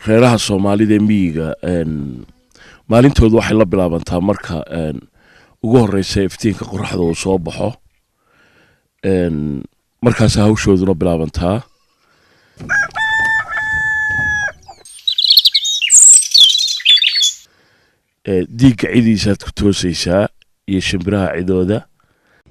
Reeraha Soomaalida ee miyiga maalintoodu waxay la bilaabantaa marka ugu horeysa iftiinka qoraxda uu soo baxo, markaasa hawshooduna bilaabantaa. Diigga cidiisaad ku toosaysaa iyo shimbiraha cidooda.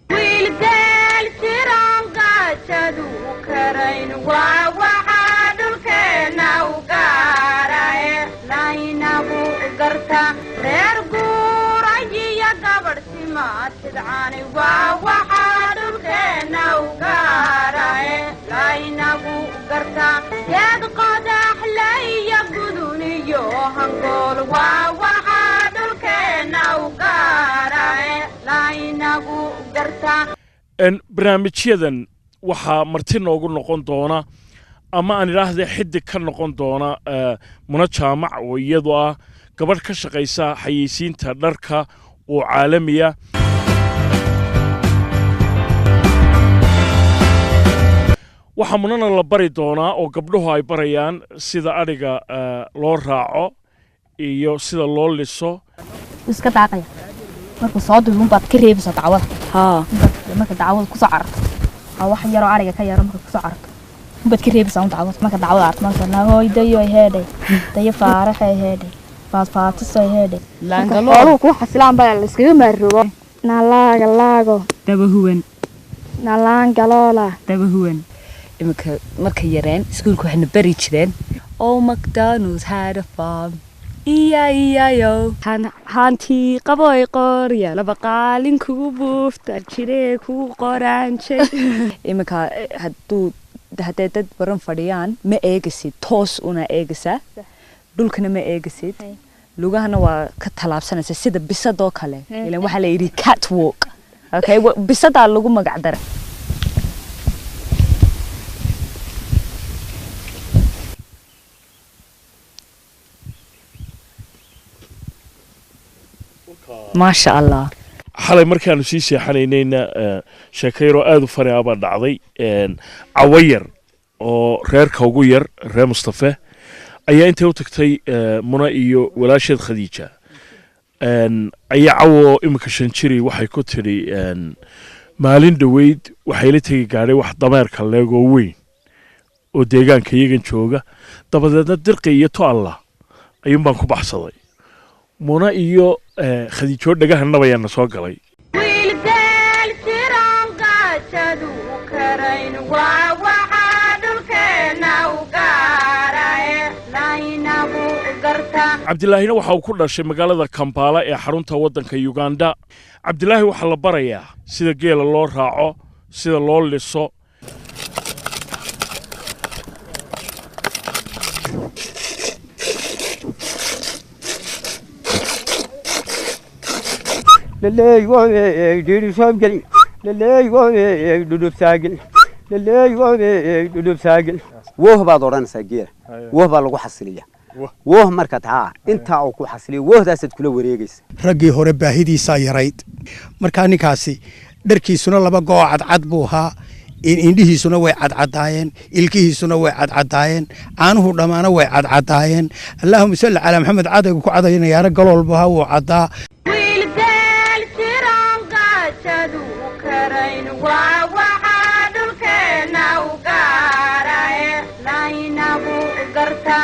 Wiilgeel jiran gaajadu karayn waa waxaa dhulkeenna u gaaraye laynagu garta. Reer guurayiyo gabadh simaatidcani waa waxaa dhulkeenna u gaaraye laynagu garta. Geed qodaxle iyo gudun iyo hangool waa waxaa dhulkeenna u gaaraye laynagu garta. Barnaamijyadan waxaa marti noogu noqon doona, ama aan idhaahde xidig ka noqon doona, Muna Jaamac oo iyadu ah gabadh ka shaqaysa xayeysiinta dharka oo caalamiya. Waxaa Munana la bari doonaa oo gabdhuhu ay barayaan sida adhiga loo raaco iyo sida loo liso. Iska daaqaya markuu soo duubun baad ka reebaysaa dacwada. Marka dacwada kusoo cararto, waa wax yaroo ariga ka yaro. Marka kusoo cararto unbaad ka reebaysaa un dacwada. Marka dacwada arto marka nagooy dayo heedhay, dayo faaraxay heedhay, faadfaatisay heedhay. Xooluhu kuu xasilaan baa la iskaga maaroobo. Nalaaga laago. Daba huwan. Nalaan galoola. Daba huwan. Iminka markay yareen iskuulka waxayna bari jireen "Oh, McDonald had a farm, E-I-E-I-O." Haantii qaboy qorya laba qaalin kugu buufta jiree kugu qoraanjay. Iminka hadduu haddee dad baran fadhiyaan ma eegasid, toos una eegaysaa, dhulkana ma eegasid, lugahana waa ka tallaabsanaysa sida bisadoo kale, ilan waxaa la yidhi cat walk. Okay, bisadaa lagu magac daray. Maasha Allah. Xalay markaanu sii seexanaynayna sheeko yaroo aada u funny ah baa dhacday. Cawo yar oo reerka ugu yar, reer Mustafe, ayaa intay u tagtay Muna iyo walaasheed Khadiija ayaa Cawo iminka 5 jiri waxay ku tidhi, "Maalin dhoweyd waxay la tegi gaadhay wax dameerka leegoo weyn oo deegaanka iyagan jooga, dabadeedna dirqi iyo to Allah ayuun baan ku baxsaday." Muna iyo Khadiijoo dhagaha nabayaana soo galay. Wiilgeel jiran gaajadu karayn waa waxaa dhulkeenna u gaaraye laynagu garta. Cabdilaahina waxa uu ku dhashay magaalada Kampala ee xarunta waddanka Uganda. Cabdilaahi waxaa la barayaa sida geela loo raaco, sida loo liso. Wooh baad odhanaysaa geela, wooh baa lagu xasiliya. Wooh markaad haa intaa uu ku xasiliyo, woohdaasaad kula wareegaysa. Raggii hore baahidiisaa yarayd. Markaa ninkaasi dharkiisuna laba goo cadcad buu ahaa, indhihiisuna way cadcadaayeen, ilkihiisuna way cadcadaayeen, caanuhu dhammaana way cadcadaayeen. Allaahuma salli calaa Maxamed. Cadaygu ku cadaynayaana galool buu ahaa, wuu caddaa. Wiilgeel jiran gaajadu karayn waa waxaa dhulkeenna u gaaraye laynagu garta.